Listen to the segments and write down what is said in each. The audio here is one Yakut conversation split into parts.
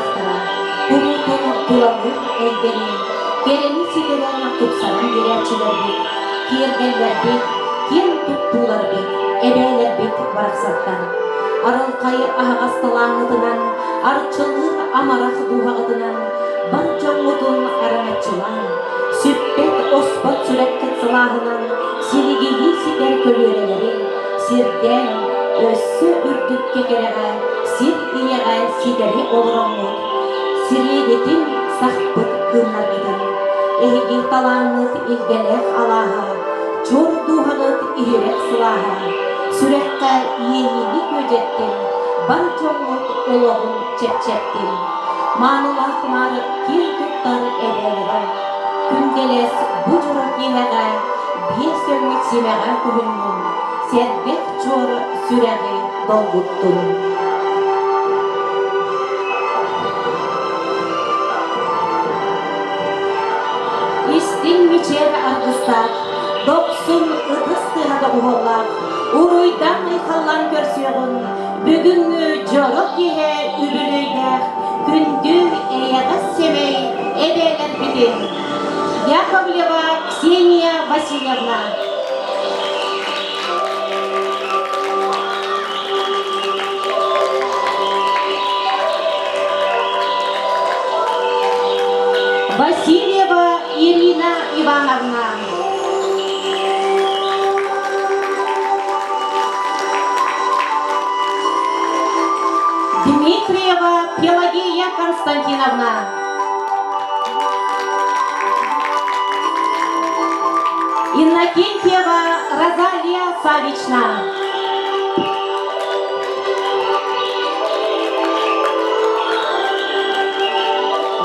талааннаахтара, куруутун тулалыыр эйгэни, кэрэни ситэрэн тупсаран биэрээччилэрбит, киэргэллэрбит, киэн туттууларбыт, эбээлэрбит барахсаттар. Арылхай аһаҕас талааҥҥытынан, арчылыыр амарах дууһаҕытынан бар дьоҥҥутун араҥаччылаан, сүппэт-оспот сүрэххит сылааһынан силигилии ситэр көлүөнэлэри сирдээн, өссө үрдүккэ кэрэҕэ, сир ийэҕэ ситэри олороҥҥут, сириэгитин сахпыт кыымнаргытын, эһиги талааҥҥыт илгэлээх алааһа, чуор дууһаҕыт иһирэх сылааһа, сүрэххэ иэйиини күөдьэттин, бар дьоҥҥут олоҕун чэпчэттин. Маанылаах маар киэн туттар эбээлэрэ, күндэлэс бу дьоро киэһэҕэ биэс өҥҥүт симэҕэ көһүннүн, сэргэх чуор сүрэҕи долгуттун. Истиҥ мичээр аргыстаах, дохсун ытыс тыаһа доҕуһуоллаах, уруйдан-айхаллаан көрсүөҕүҥ, бүгүҥҥү дьоро киэһэ үбүлүөйдээх күндү эйэҕэс сэмэй эбээлэрбитин Яковлева Ксения Васильевна. Васильева Ирина Ивановна. Дмитриева Пелагея Константиновна. Иннокентьева Розалия Савична.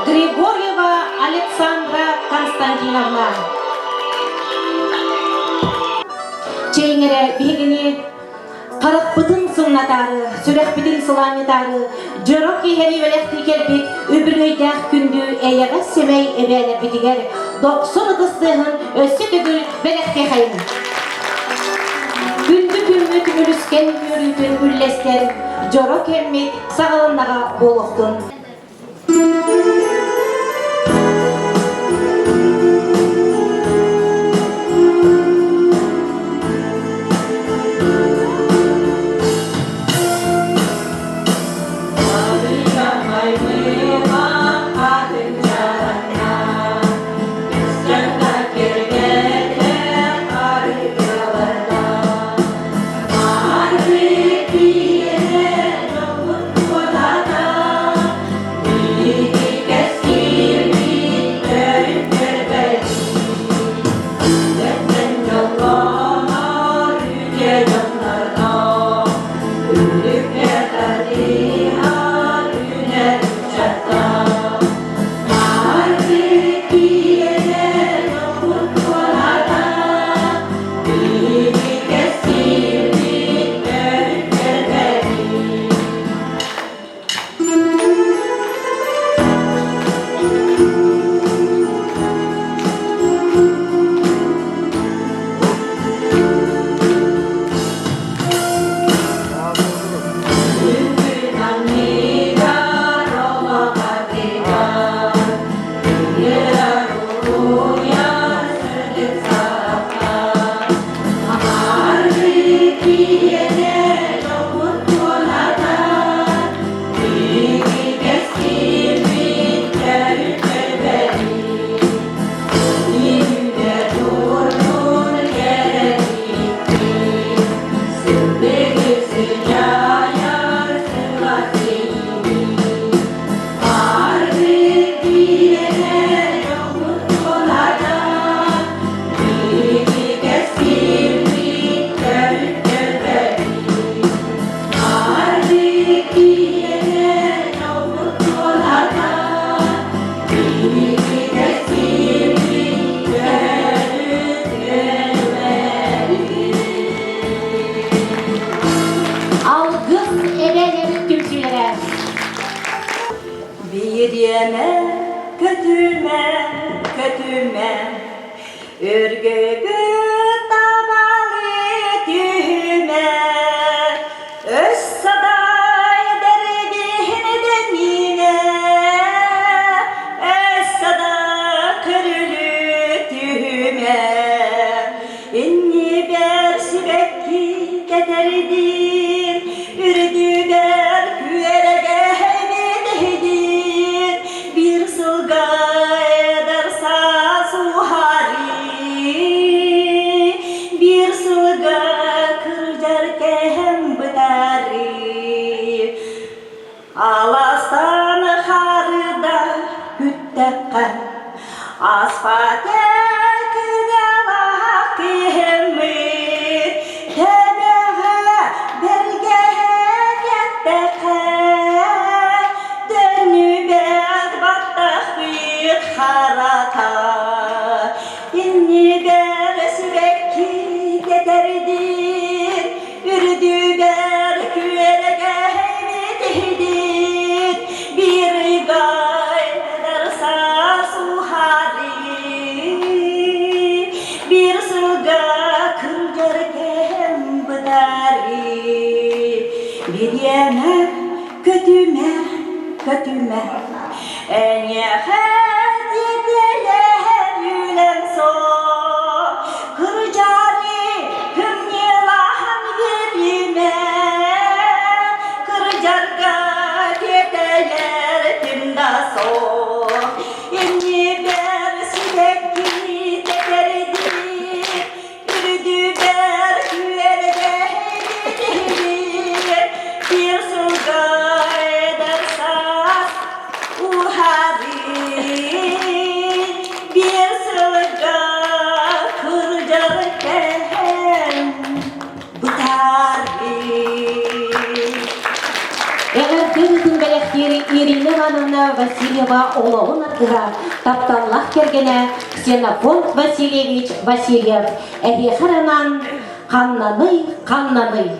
Григорьева Александра Константиновна. Чэйиҥ эрэ биһигини харахпытын сымнатаары, сүрэхпитин сылаанньытаары, дьоро киэһэни бэлэхтии кэлбит үбүлүөйдээх күндү эйэҕэс сэмэй эбээлэрбитигэр дохсун ытыс тыаһын өссө төгүл бэлэхтиэхэйиҥ. Күндү күммүт үлүскэн үөрүүтүн үллэстэр дьоро кэммит саҕаланнаҕа буолуохтун. Алгыс эбээлэрин түмсүүлэрэ. Бириэмэ көтүмэ, көтүмэ, Өргөгү табалы түһүмэ, Өс садай дэргиһин дэмиинэ. Түһүннэххэ Аспат күнэлаах киһиммит Төбөҕө бэргэһэ кэттэххэ Төннүбэт баттахпыт харата Иннибэр сибэкки тэтэрдир Үрдүбэр күөрэгэйбит иһдит Биир ыйга саас уһаарыы Биир сылга кырдьар кэм бытаарыы Бириэмэ көтүмэ, көтүмэ Эйиэхэ тиэтэлэһэр үлэм суох Кырдьаары кымньыылаһан биэримэ Кырдьарга тиэтэлэр ким да суох Иннибэр сибэкки тэтэрдир Үрдүбэр күөрэгэйдиир Биир сылга эдэр саас уһаарыы Биир сылга кырдьар кэм бытаарыы. Эҕэрдэ ырыатын бэлэхтиир Ирина Ивановна Васильева олоҕун аргыһа, тапталлаах кэргэнэ Ксенофонт Васильевич Васильев эһиэхэ анаан «Ханнаный, ханнаный?»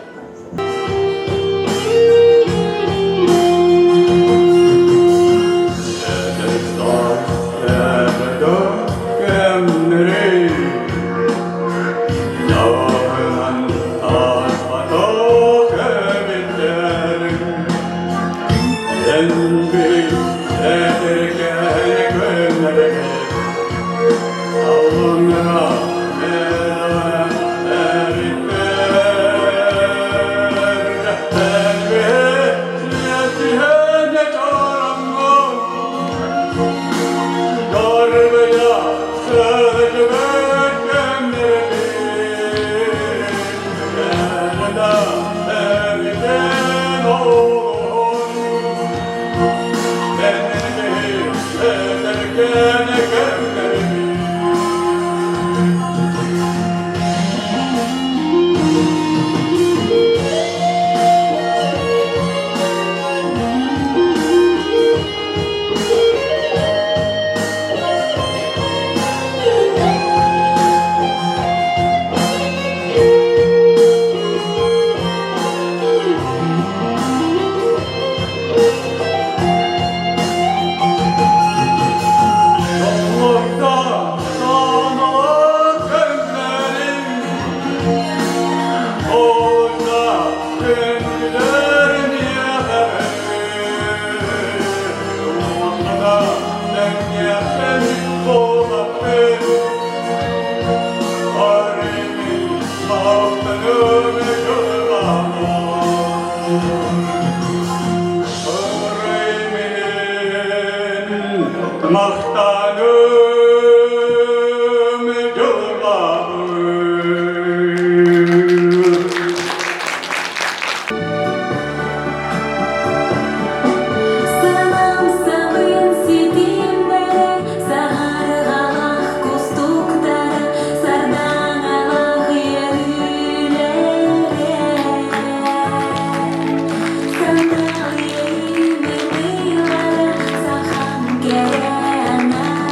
Санам самын ситимдэрэ, саһарҕалаах кустуктара, сардаҥалаах үөрүүлэрэ. Сандал иэйиимин ыйлара, сахам кэрэ аҥаара.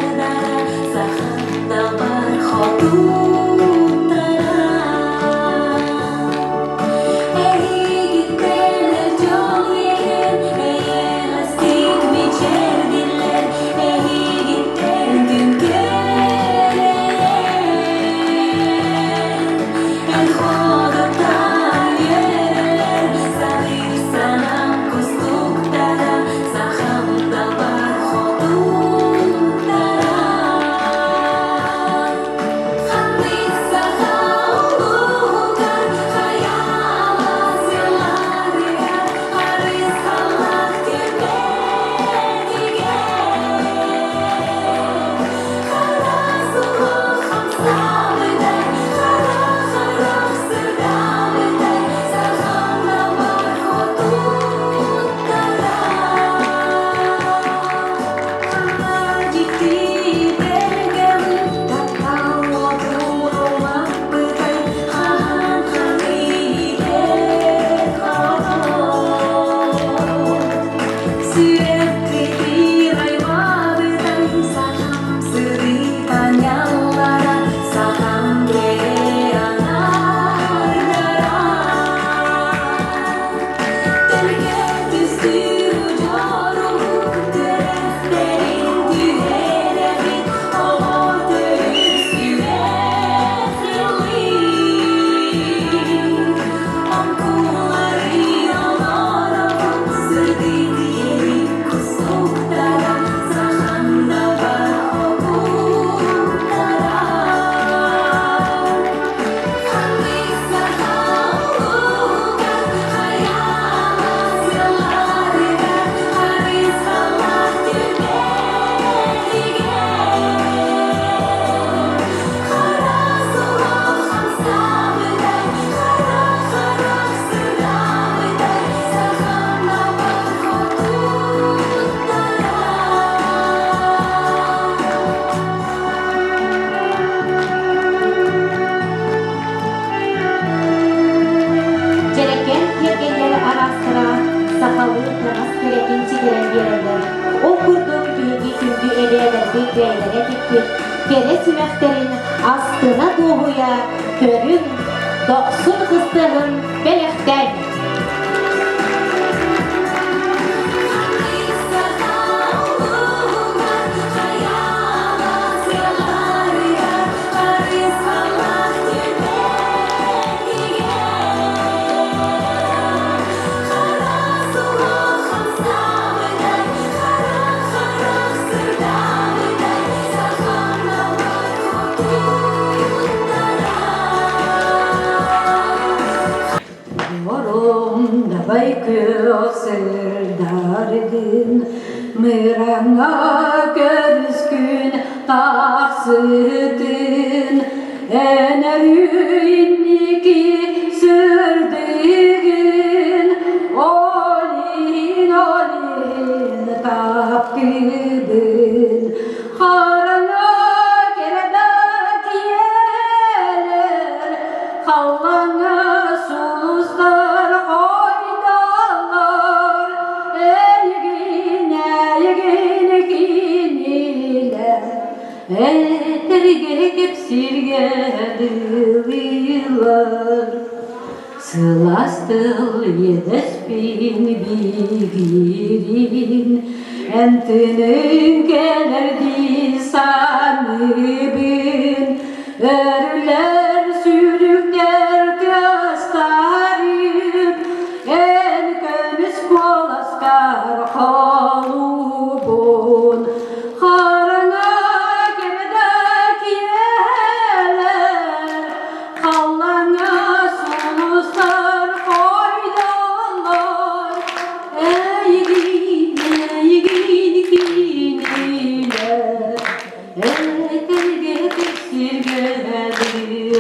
бэйэлэрэ тикпит кэрэ симэхтэрин астына дуоһуйа көрүҥ, дохсун ытыстыһын бэлэхтээҥ! Орум дабай күөх сырдаргын, Мыраҥа көрүскүн тахсытын, Эн өрүү инники сырдыгын, Олин, олин таптыыбын, Хараҥа кэрэбэт ийэлэр, Халлаҥҥа сулустар хойдоллор, Эйигин, эйигин кинилэр Этэргэ кэпсииргэ дылылар. Сылаас тыл иэдэспин биигирин, Эн тыыныҥ кэлэр дии саныыбын. Өрүлэр сүүрүктэр тыастарым, Эн көмүс куоласкар холуубун. Хараҥа кэрэ киэһэлэр, Халлаҥҥа сулустар хойдоллор, Эйигин, эйигин кинилэр, Этэргэ сиргэ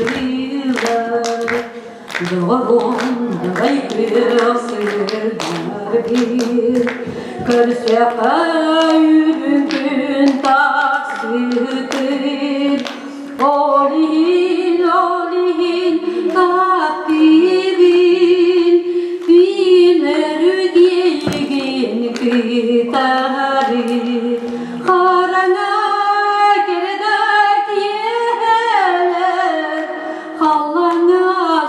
дылылар. Доҕорум, давай күөх сырдаргын, Көрсөхө үрүҥ күн тахсытын, Ол иһин, ол иһин таптыыбын, Мин өрүдиэйигин кытары. Хараҥа кэрэ киэһэлэр, Халлааҥҥа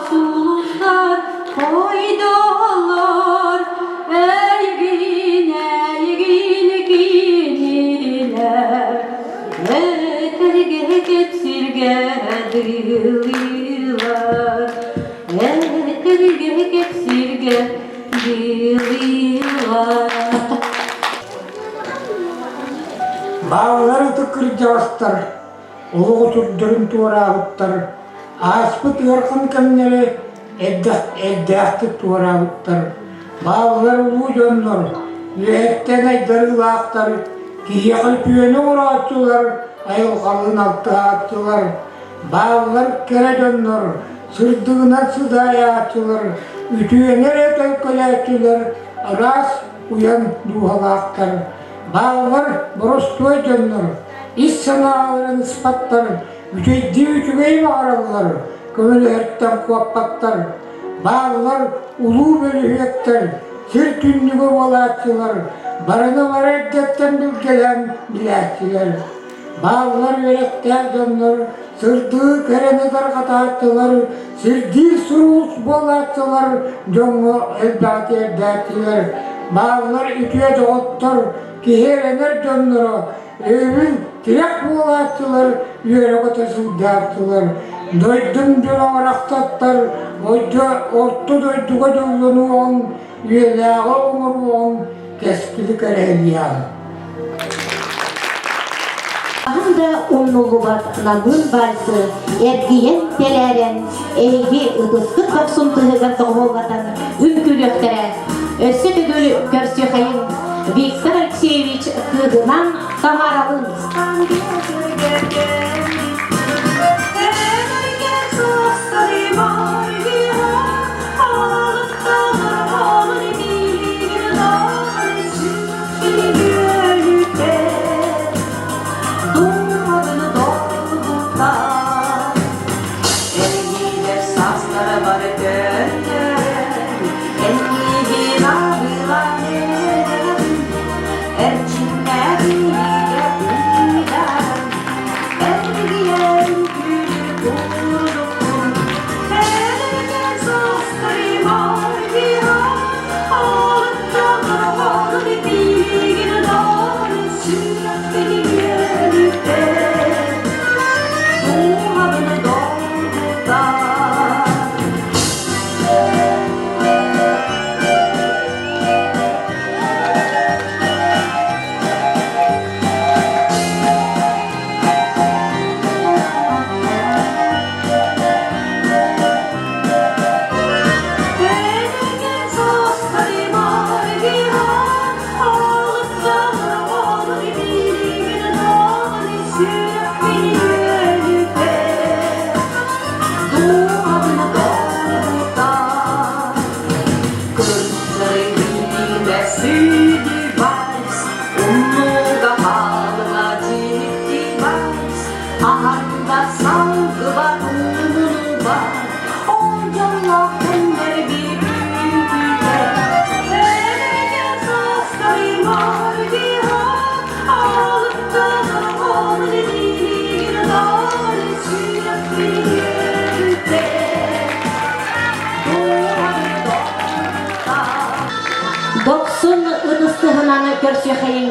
сулустар хойдоллор, Эйигин, эйигин кинилэр Этэргэ кэпсииргэ дылылар, Этэргэ кэпсииргэ дылылар. Бааллар ытык кырдьаҕастар, олох отурдарын туораабыттар, ааспыт ыарахан кэмнэри эрдээхтик туораабыттар. Бааллар улуу дьоннор, үөһэттэн айдарыылаахтар, киһиэхэ үтүөнү оҥорооччулар, айылҕалыын алтыһааччылар, бааллар кэрэ дьоннор, сырдыгынан сыдаайааччылар, үтүөнү эрэ төлкөлөөччүлэр, араас уйан дууһалаахтар. Бааллар боростуой дьоннор, ис санааларын ыспаттар, үчүгэйдии үчүгэй баҕараллар, көмөлөһөртөн куоппаттар. Бааллар улуу бөлүһүөктэр, сир түннүгэ буолааччылар, барыны бары эрдэттэн билгэлээн билээччилэр. Бааллар үөрэхтээх дьоннор, сырдыы кэрэни тарҕатааччылар, сирдиир суруус буолааччылар, дьоҥҥо элбэҕи тиэрдээччилэр. Бааллар үтүө доҕоттор, киһи эрэнэр дьонноро, өйөбүл тирэх буолааччылар, үөрэ-көтө сылдьааччылар. Дойдум дьоно барахсаттар, орто дойдуга дьоллонуоҕуҥ, үйэлээҕи оҥоруоҕуҥ, кэскили кэрэһэлиэҕиҥ. Хаһан да умнуллубат намыын вальсы эргийэн тэлээрэн, эһиги ытыскыт дохсун тыһыгар доҕуһуоллатан үҥкүүлүөхтэрэ. Өссө төгүл көрсүөхэйиҥ Виктор Алексеевич кыыһынан Тамаралыын. көрсүөхэйиҥ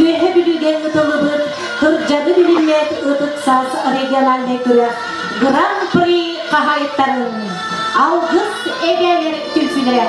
Үөһэ Бүлүүгэ ыытыллыбыт Кырдьаны билиммэт ытык саас региональнай күрэх Гран-при хаһаайыттарын Алгыс эбээлэр түмсүүлэрэ.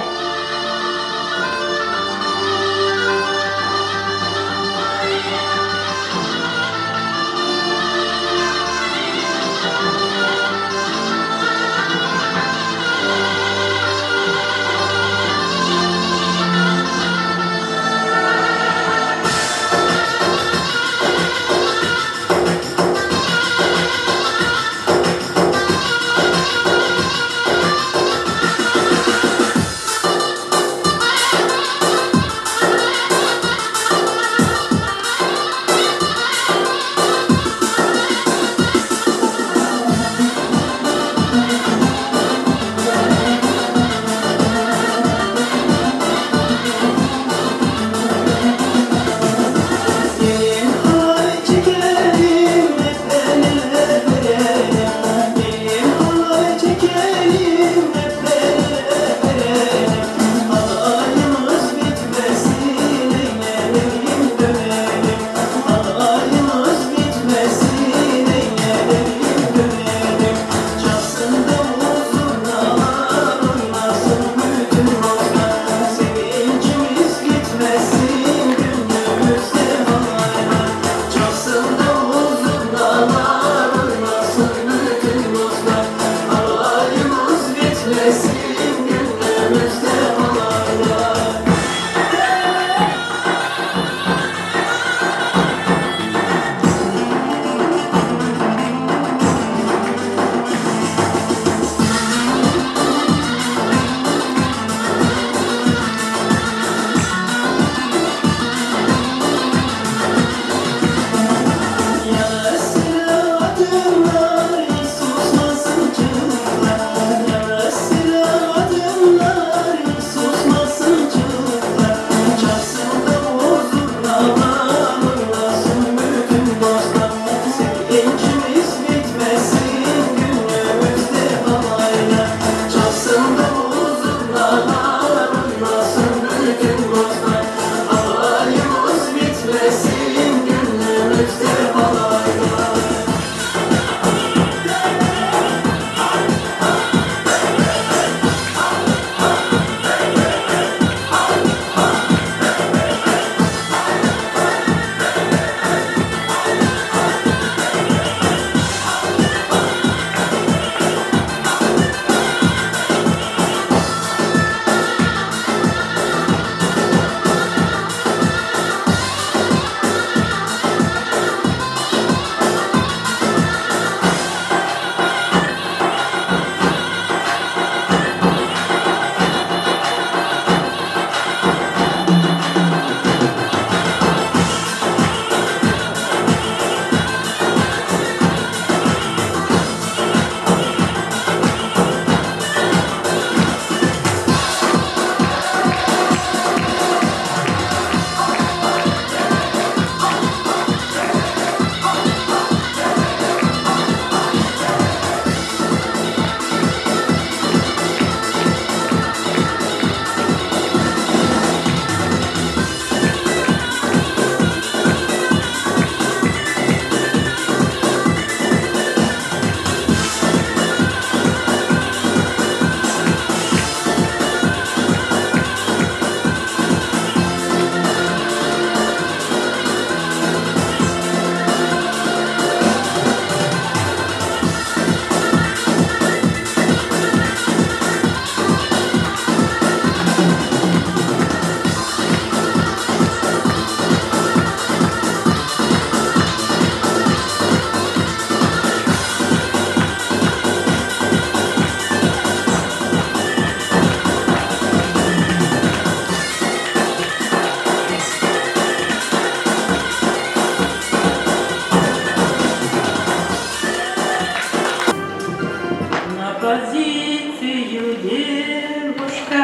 На позицию девушка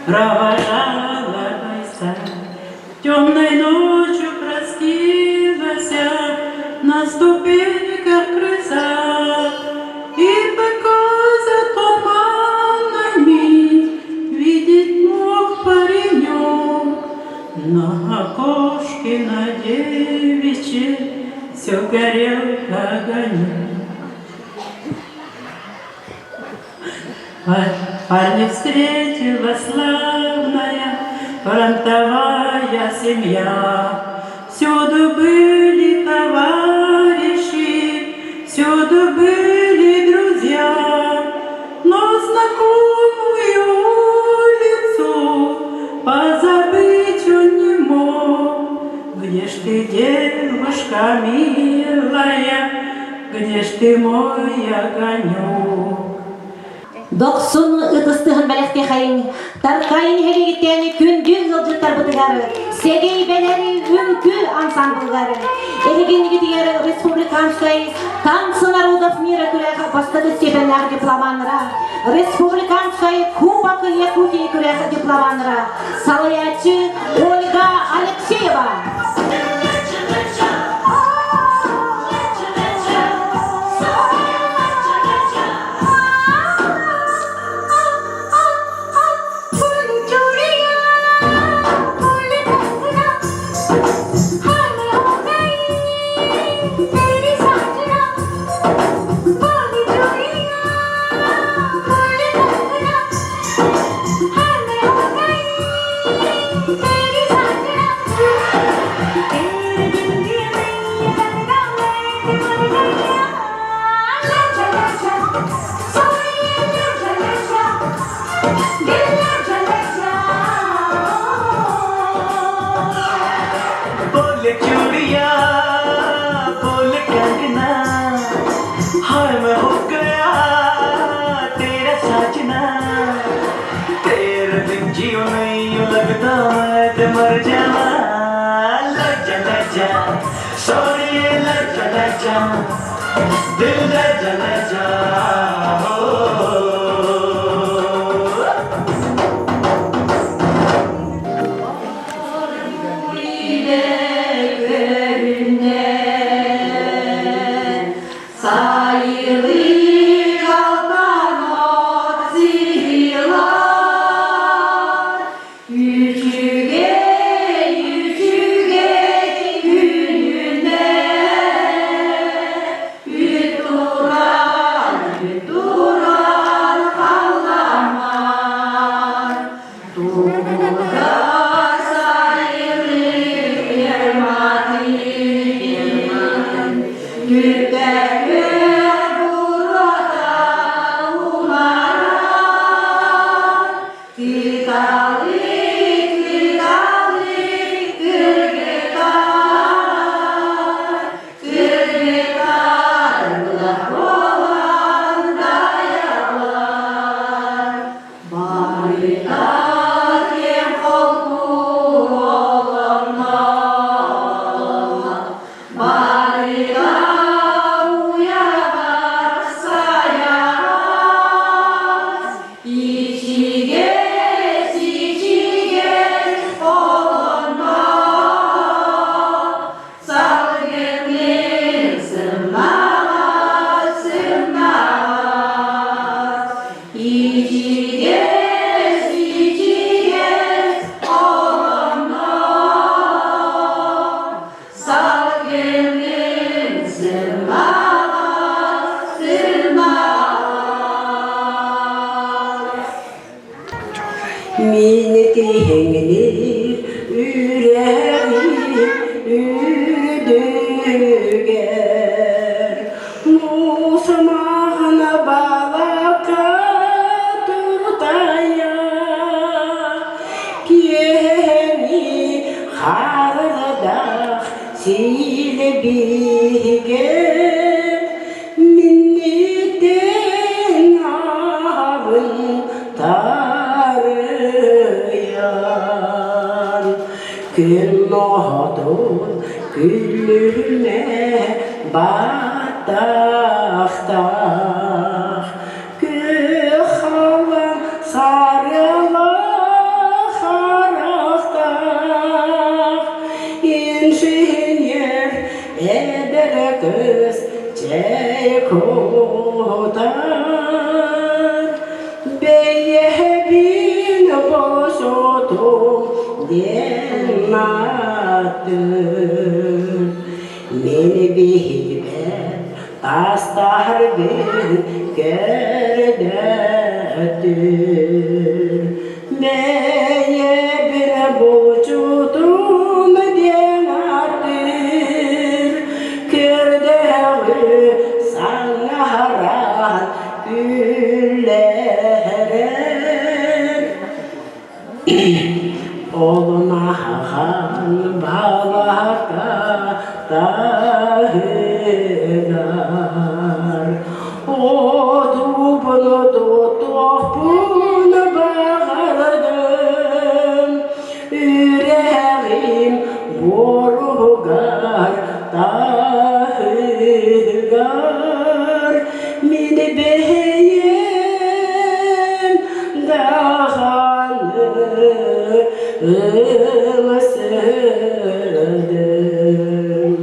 провожала бойца. Темной ночью простилась на ступеньках крыльца. И пока за туманами видеть мог паренек, на окошке. Все горел огонек. Парня встретила славная фронтовая семья. Всюду были товарищи, всюду были друзья, но знакомую улицу позабыть он не мог. Где ж ты, девушка милая, где ж ты мой огонек? Дохсун ытыстыһын бэлэхтиэхэйиҥ, Таркаайы нэһилиэгиттэн күндү ыалдьыттарбытыгар Сэгэй Бэлэри үҥкүү ансамблыгар эһигиннигитигэр республиканскай Танцы народов мира күрэх бастакы степеннээх дипломаннара, республиканскай Кубок Якутии күрэх дипломаннара, салайааччы Ольга Алексеева. बोल चूड़िया बोल कंगना हाय मैं हो गया तेरा साजना तेरे बिन जियो नहीं यूं लगता मैं ते मर जावा लज्जा लज्जा सॉरी लज्जा लज्जा दिल लज्जा लज्जा हो Мин тиһэҥнир үрэҕи үрдүгэр муус маҕана балака туртайа киэһэни харадах силэбигэ Миннитин аабын тарыйан, күн оһотун күлүмэ баттахтаах, күөх халлаан сарыла харахтаах, инженер эдэр кыыс чэй кутар, бэйэбин босотум диэн ааттыыр. Мин биһибэр таастаһарбын көрдөтүр. Бэйэбин булчутум диэн ааттыыр, көрдөҕү саҥаран күллэрэр. Олунахан балака таһыгар Отупун тутуохпун баҕардым Үрэҕим буоругар таһыгар Мин бэйэм даҕаны ылсыдым.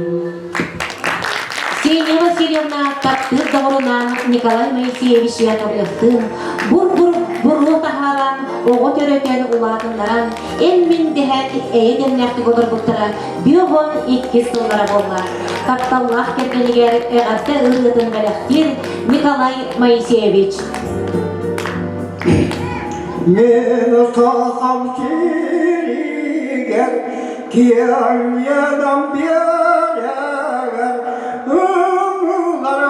Ксения Васильевна таптыыр доҕорунаан Николай Моисеевич Яковлевтыын бур-бур буруо таһааран, оҕо төрөтөн улаатыннаран, эн-мин дэһэн эйэ дэмнээхтик олорбуттара 52 сыллара буолла. Тапталлаах кэргэнигэр эҕэрдэ ырыатын бэлэхтиир Николай Моисеевич. Мен сахам сиригэр киэҥ иэнэм биэрэгэр ыллар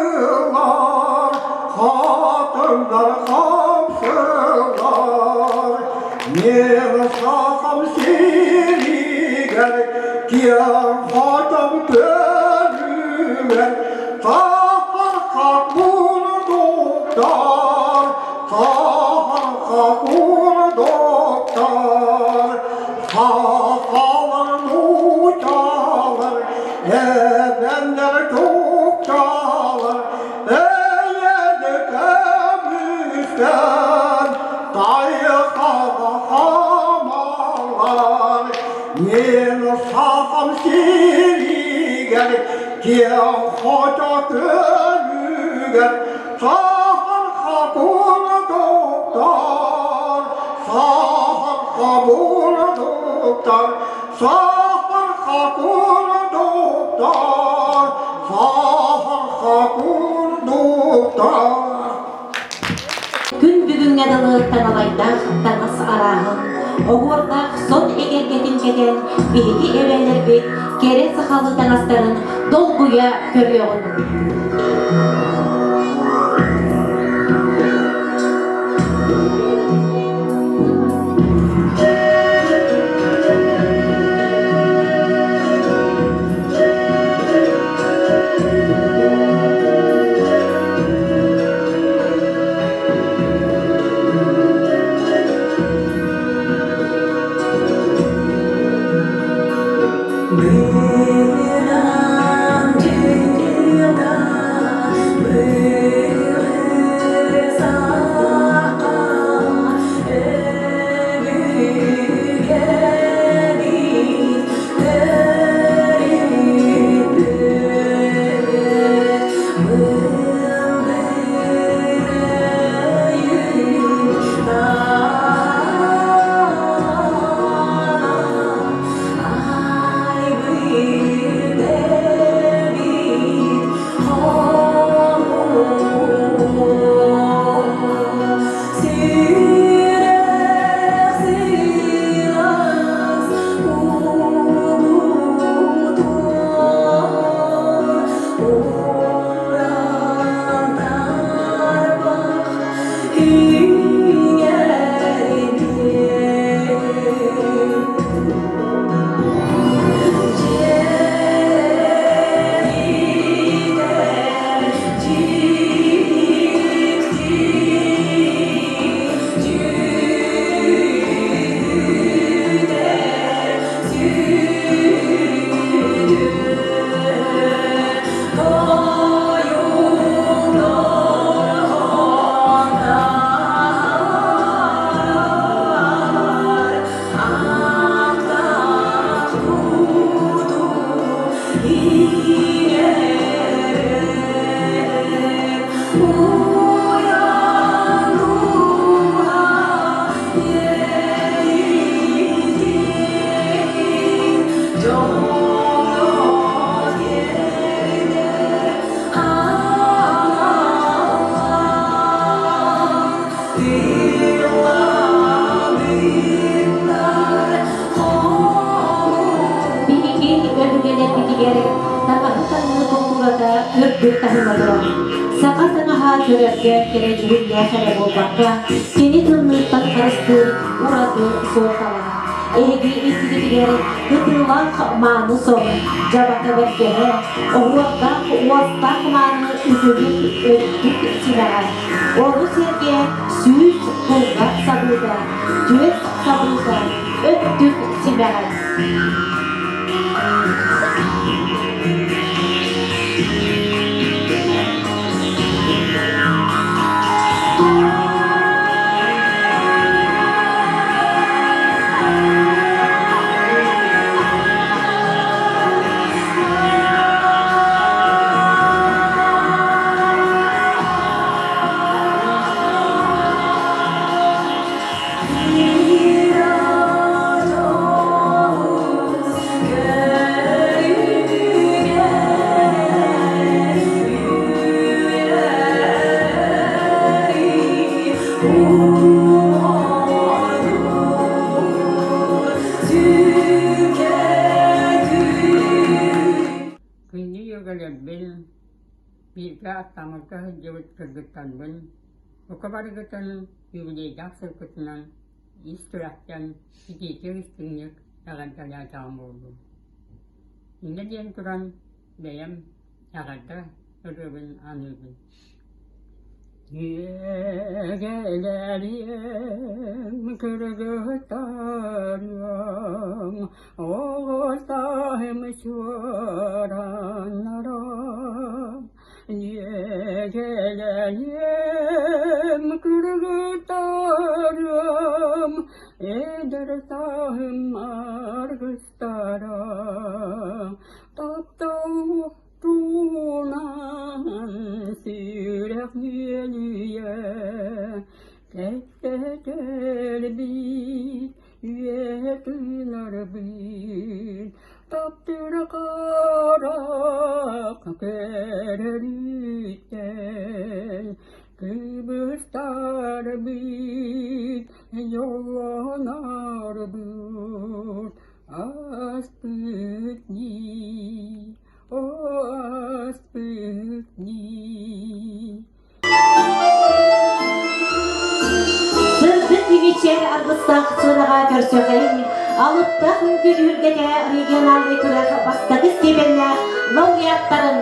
ыллар хатыҥнар хапсылар Мен сахам сиригэр киэҥ хотом көрүгэр сахарха курдуктар сахарха курдуктар сахалар нуучалар эбэннэр чукчалар Эйэни көмүстэн тайҕаҕа хаамаллар Мин сахам сиригэр киэҥ хочо күөлүгэр саһарха курдуктар саһарха бурдуктар саһарха курдуктар саһарха курдуктар Күн бүгүҥҥэ дылы таҥалайдаах таҥас арааһын, оһуордаах сон эгэлгэтин кэтэн, биһиги эбээлэрбит кэрэ сахалыы таҥастарын долгуйа көрүөҕүҥ. Өбүгэлэрбитигэр таҥаһы таҥныы култуурата үрдүк таһымҥа турар. Саха таҥаһа көрөргө кэрэ дьүһүннээх эрэ буолбакка, кини тымныыттан харыстыыр ураты суолталаах. Эһиги иннигитигэр кытыылаах мааны сон, дьабака бэргэһэ, оһуордаах уостаах мааны үтүлүк өттүк симэҕэ, ону сэргэ сүүс кулгах сабыыта, түөрт сабыыта, өттүк симэҕэ. Күндү дьүөгэлэрбин, бииргэ аттаммыкка сылдьыбыт кыргыттарбын, бука барыгытын юбилейдаах сылгытынан ис сүрэхтэн итиитик истиҥник эҕэрдэлээтэҕим буоллун. Инньэ диэн туран бэйэм эҕэрдэ ырыабын аныыбын. Дьүөгэлэриэм кыргыттарыам, оҕустаһым суораннара, Дьүөгэлэриэм кыргыттарыам, эдэр сааһым аргыстара, таптал Туунан сүрэх үөлүйэ, кэпсэтэрбит, үөһэ тыынарбыт, таптыыр харах көрөрүттэн, кыбыстарбыт, дьоллонорбут, ааспыт дии. Сырдык кибичэр аргыстаах сыанаҕа көрсүөхэйин алыптаах үҥкүү түһүлгэтэ региональнай күрэх бастакы степеннээх лауреаттарын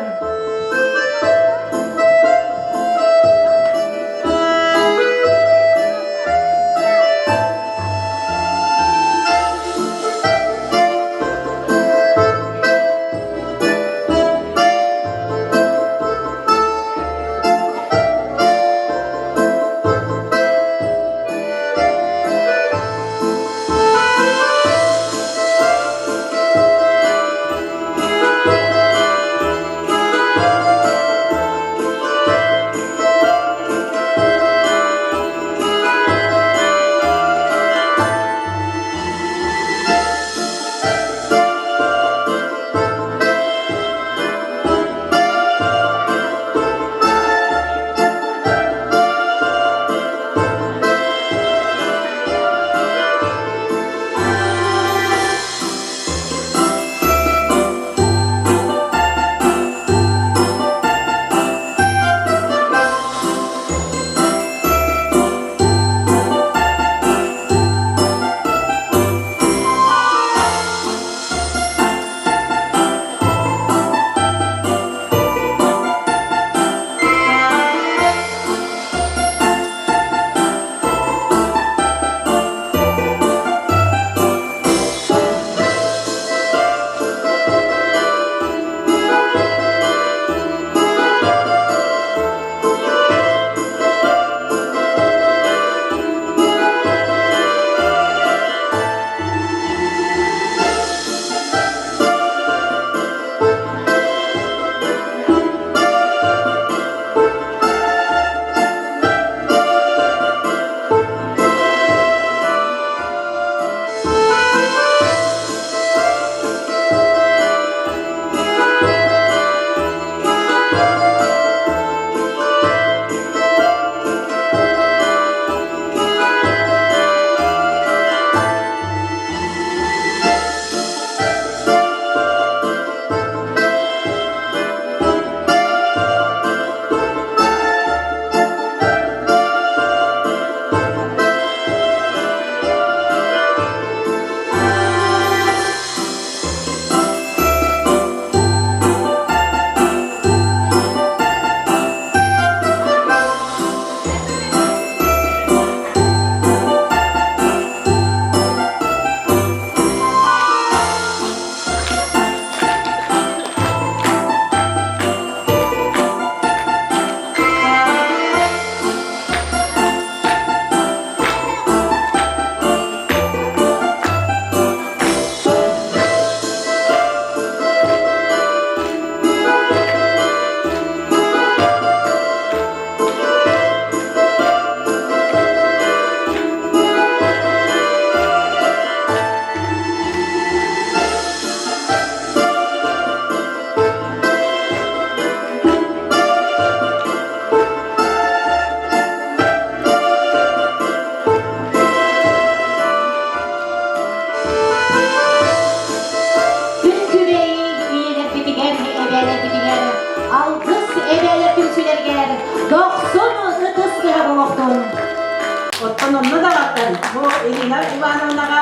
Онно даҕатан бу Ирина Ивановнаҕа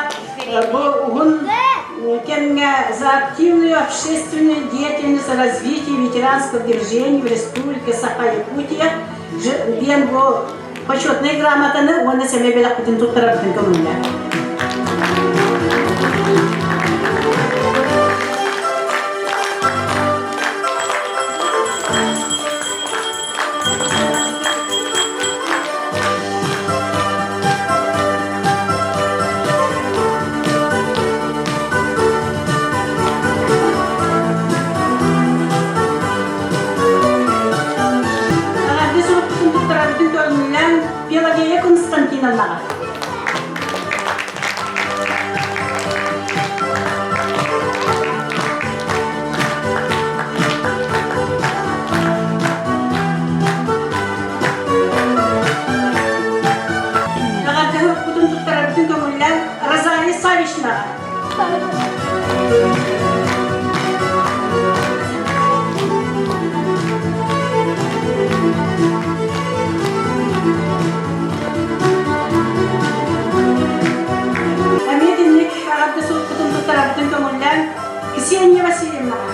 бу уһун кэмҥэ за активную общественную деятельность развитие ветеранского движения в Республике Саха-Якутия диэн бу почетнай грамотаны уонна сэмэй бэлэхпитин туттарарбытын көҥүллээх. Аҕарды сурукпутун туттарарбытын көрүнүнэн Пелагея Константиновнаҕа. Эҕэрдэ сурукпутун туттарарбытын көҥүллээн Розалия Савичнаҕа. Эмиэ итинник эҕэрдэ сурукпутун туттарарбытын көҥүллээн Ксения Васильевнаҕа.